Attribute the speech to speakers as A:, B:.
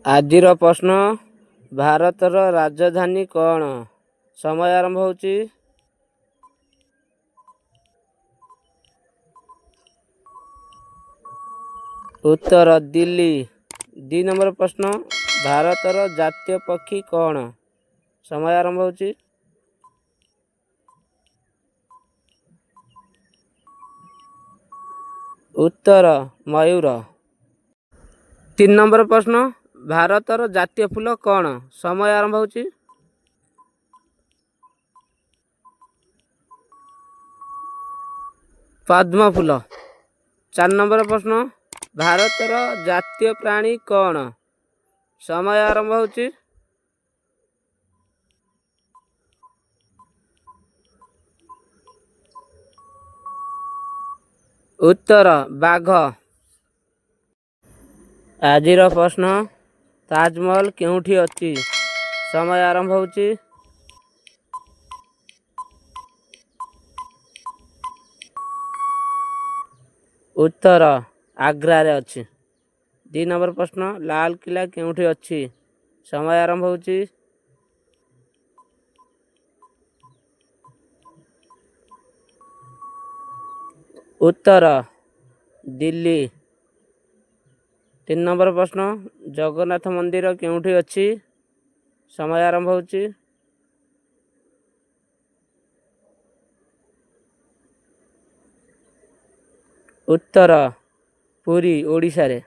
A: ଆଜିର ପ୍ରଶ୍ନ, ଭାରତର ରାଜଧାନୀ କ'ଣ? ସମୟ ଆରମ୍ଭ ହେଉଛି। ଉତ୍ତର ଦିଲ୍ଲୀ। 2 ନମ୍ବର ପ୍ରଶ୍ନ, ଭାରତର ଜାତୀୟ ପକ୍ଷୀ କ'ଣ? ସମୟ ଆରମ୍ଭ ହେଉଛି। ଉତ୍ତର ମୟୂର। 3 ନମ୍ବର ପ୍ରଶ୍ନ, ଭାରତର ଜାତୀୟ ଫୁଲ କ'ଣ? ସମୟ ଆରମ୍ଭ ହେଉଛି। ପଦ୍ମ ଫୁଲ। 4 ନମ୍ବର ପ୍ରଶ୍ନ, ଭାରତର ଜାତୀୟ ପ୍ରାଣୀ କ'ଣ? ସମୟ ଆରମ୍ଭ ହେଉଛି। ଉତ୍ତର ବାଘ। ଆଜିର ପ୍ରଶ୍ନ, ତାଜମହଲ କେଉଁଠି ଅଛି? ସମୟ ଆରମ୍ଭ ହେଉଛି। ଉତ୍ତର ଆଗ୍ରାରେ ଅଛି। 2 ନମ୍ବର ପ୍ରଶ୍ନ, ଲାଲକିଲ୍ଲା କେଉଁଠି ଅଛି? ସମୟ ଆରମ୍ଭ ହେଉଛି। ଉତ୍ତର ଦିଲ୍ଲୀ। 3 ନମ୍ବର ପ୍ରଶ୍ନ, ଜଗନ୍ନାଥ ମନ୍ଦିର କେଉଁଠି ଅଛି? ସମୟ ଆରମ୍ଭ ହେଉଛି। ଉତ୍ତର ପୁରୀ, ଓଡ଼ିଶାରେ।